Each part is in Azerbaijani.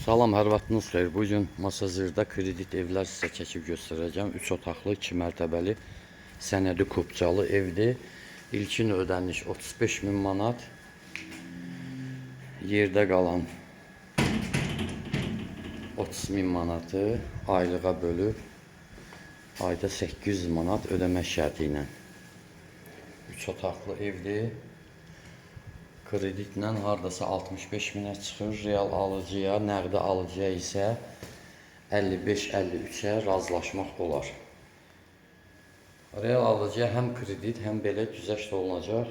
Salam, hər vaxtınız xeyir. Bu gün Masazırda kredit evlər sizə çəkib göstərəcəm. 3 otaqlı, 2 mərtəbəli, sənədi kupçalı evdir. İlkin ödəniş 35 min manat. Yerdə qalan 30 min manatı aylığa bölüb ayda 800 manat ödəmə şərti ilə. 3 otaqlı evdir. Kreditlə hardasa 65 minə çıxır. Real alıcıya, nəqdi alıcıya isə 55-53-ə razılaşmaq olar. Real alıcıya həm kredit, həm belə güzəşt olunacaq.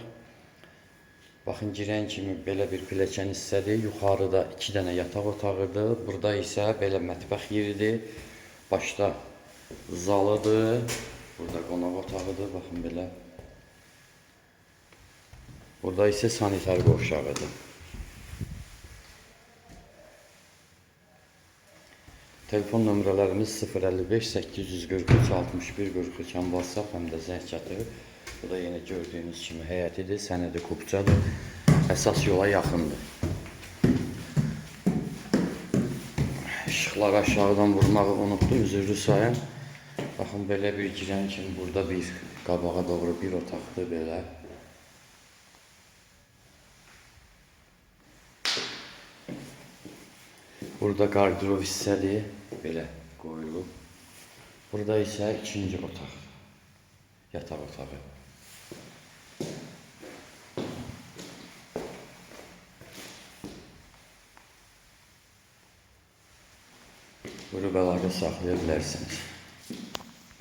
Baxın, girən kimi belə bir pilləkən hissədir. Yuxarıda 2 dənə yataq otağıdır. Burada isə belə mətbəx yeridir. Başda zalıdır. Burada qonaq otağıdır. Baxın belə. Burada isə sanitar qovşağıdır. Telefon nömrələrimiz 055 843 61 43 həm WhatsApp, həm də zəng çatır. Bu da yenə gördüyünüz kimi həyətidir, sənədi kupçadır. Əsas yola yaxındır. İşıqları aşağıdan vurmağı unutdum, üzrlü sayın. Baxın, belə bir girən kimi burada bir qabağa doğru bir otaqdır belə. Burada qardırob hissədir, belə qoyulub. Burada isə ikinci otaq, yataq otağı. Buyurub əlaqə saxlaya bilərsiniz.